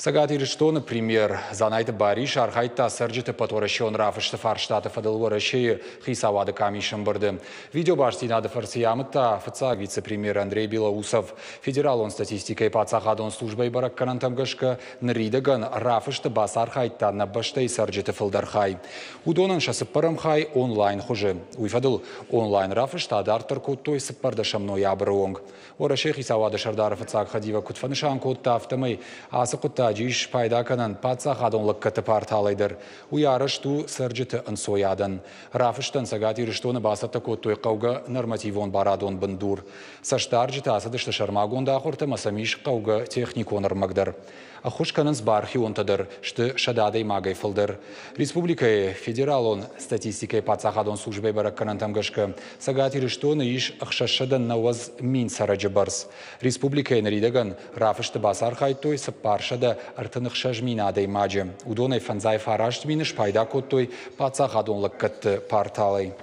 Цӕгат Ирыстоны премьер Дзанайты Барис архайдта цӕрджыты ӕппӕтуӕрӕсеон рафысты фарстаты фӕдыл Уӕрӕсейы хицауады къамисы ӕмбырды. Видеобастдзинады фӕрцы йӕ амыдта фыццаг вице-премьер Андрей Белоусов. Федералон статистикӕйы паддзахадон службӕйы бӕрӕггӕнӕнтӕм гӕсгӕ, ныридӕгӕн рафысты бацархайдта нӕ бӕстӕйы цӕрджыты фылдӕр хай. Уыдонӕн сӕ цыппӕрӕм хай онлайн хуызы. Уый фӕдыл онлайн рафыст адарддӕр кодтой 14 ноябры онг. Уӕрӕсейы хицауады сӕрдары фыццаг хӕдивӕг куыд фӕнысан кодта, афтӕмӕй ацы хъуыддаджы ис пайда кӕнӕн паддзахадон лӕггӕдты порталӕй дӕр. Уый арӕзт у цӕрджыты ӕнцойадӕн. Рафыстӕн Цӕгат Ирыстоны бацӕттӕ кодтой хъӕугӕ нормативон барадон бындур. Цӕстдарджытӕ ацыдысты сӕрмагонд ахуыртӕ ӕмӕ сӕм ис хъӕугӕ техникон ӕрмӕг дӕр. Ӕххуыс кӕнынц бархионтӕ дӕр, сты 100 адӕймагӕй фылдӕр. Республикӕйы федералон статистикӕйы паддзахадон службӕйы бӕрӕггӕнӕнтӕм гӕсгӕ, Цӕгат Ирыстоны ис 690 000 цӕрӕджы бӕрц. Республикӕйы ныридӕгӕн рафысты бацархайдтой 436 000 адӕймаджы. Уыдонӕй 59 мины спайда кодтой паддзахадон лӕггӕдты порталӕй.